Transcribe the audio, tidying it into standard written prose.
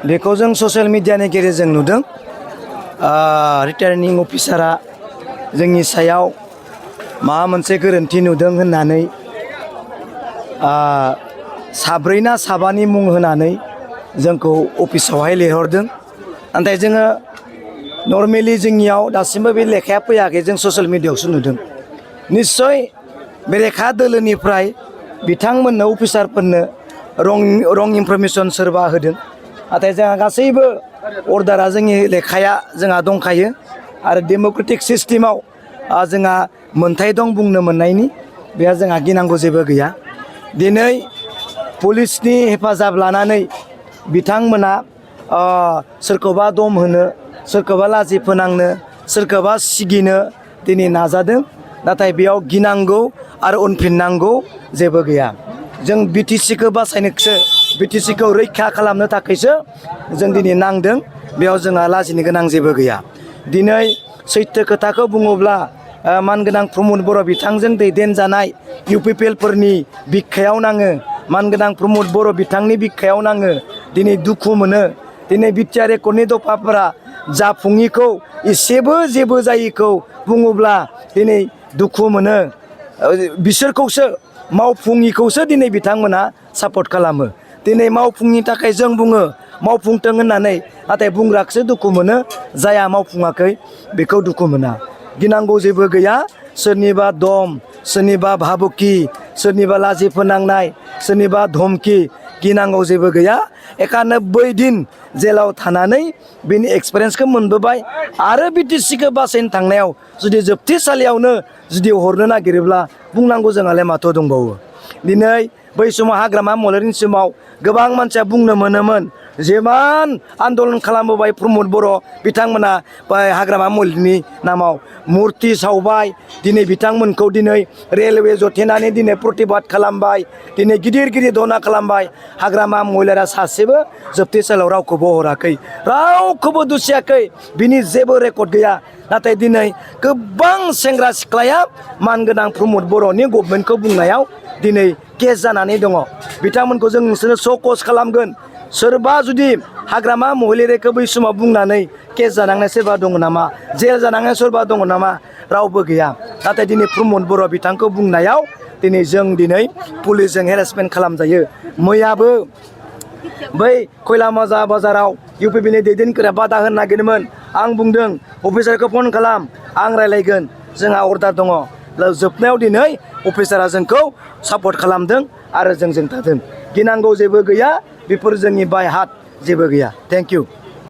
बेखौ जों ससियेल मिडियानि गेजेरजों नुदों। रिटार्निं अफिसारा जोंनि सायाव माबा मोनसे गोरोन्थि नुदों होननानै साब्रै ना साबानि मुं होनानै जोंखौ अफिसावहाय लिंहरदों। नाथाय जोङो नर्मेलि जोंनियाव दासिमबो बे लेखाया फैयाखै, जों ससियेल मिडियायावसो नुदों। निस्सय बेरेखा दोलोनिफ्राय बिथांमोननो अफिसारफोरनो रं इनफरमेसन सोरबा होदों। नाथाय जोंहा गासैबो अर्डारा जोंनि लेखाया जोंहा दंखायो आरो डेम'क्रेटिक सिस्टेमाव जोंहा मोन्थाय दं बुंनो मोननायनि। बेहा जोंहा गिनांगौ जेबो गैया। दिनै पुलिसनि हेफाजाब लानानै बिथांमोना सोरखौबा दम होनो, सोरखौबा लाजि फोनांनो, सोरखौबा सिगिनो दिनै नाजादों। नाथाय बेयाव गिनांगौ आरो उनफिननांगौ जेबो गैया। जों बिटिसिखौ बासायनोसो, बिटिसिखौ रैखा खालामनो थाखायसो जों दिनै नांदों। बेयाव जोंहा लाजिनो गोनां जेबो गैया। दिनै सैथो खोथाखौ बुङोब्ला मानगोनां प्रमद बर' बिथांजों दैदेनजानाय इउपिपिएलफोरनि बिखायाव नाङो, मानगोनां प्रमद बर' बिथांनि बिखायाव नाङो। दिनै दुखु मोनो। दिनै बिटिआर एकर्डनि दफाफोरा जाफुङिखौ, एसेबो जेबो जायिखौ बुङोब्ला दिनै दुखु मोनो। बिसोरखौसो, मावफुङिखौसो दिनै बिथांमोना सापर्ट खालामो। दिनै मावफुंनि थाखाय जों बुङो मावफुंथों होननानै, नाथाय बुंग्राखौसो दुखु मोनो, जायहा मावफुङाखै बेखौ दुखु मोना। गिनांगौ जेबो गैया। सोरनिबा दम, सोरनिबा भाबुकि, सोरनिबा लाजि फोनांनाय, सोरनिबा धमकि, गिनांगौ जेबो गैया। 91 दिन जेलाव थानानै बेनि एक्सपिरियेन्सखौ मोनबोबाय। आरो बिटिसिखौ बासायनो थांनायाव जुदि जोबथेसालियावनो जुदि हरनो नागिरोब्ला बुंनांगौ जोंहालाय माथो दंबावो। दिनै बै समाव हाग्रामा महिलारिनि समाव गोबां मानसिया बुंनो मोनोमोन, जेमान आन्दलन खालामबोबाय प्रमद बर' बिथांमोना हाग्रामा महिलारिनि नामाव मुर्ति सावबाय। दिनै बिथांमोनखौ दिनै रेलवे जथेनानै दिनै प्रतिबाद खालामबाय, दिनै गिदिर गिदिर धरना खालामबाय। हाग्रामा महिलारिया सासेबो जोबथेसालियाव रावखौबो हराखै, रावखौबो दुसियाखै, बिनि जेबो रेकर्ड गैया। नाथाय दिनै गोबां सेंग्रा सिख्लाया मानगोनां प्रमद बर'नि गभर्नमेन्टखौ बुंनायाव दिनै केस जानानै दङ। बिथांमोनखौ जों नोंसोरो श'कज खालामगोन। सोरबा जुदि हाग्रामा महिलारिखौ बै समाव बुंनानै केस जानांनाय सोरबा दङ नामा, जेल जानांनाय सोरबा दङ नामा? रावबो गैया। नाथाय दिनै प्रमद बर' बिथांखौ बुंनायाव दिनै जों दिनै पुलिसजों हेरेसमेन्ट खालामजायो। मैयाबो बै खैला बाजाराव इउपिपिएलनि दैदेनगिरिया बादा होनो नागिरदोंमोन। आं बुंदों अफिसारखौ फन खालाम, आं रायलायगोन, जोंहा अर्डार दङ। जोबनायाव दिनै अफिसारा जोंखौ सापर्ट खालामदों आरो जोंजों थादों। गिनांगौ जेबो गैया। बेफोर जोंनि बाय हार्ट जेबो गैया। Thank you.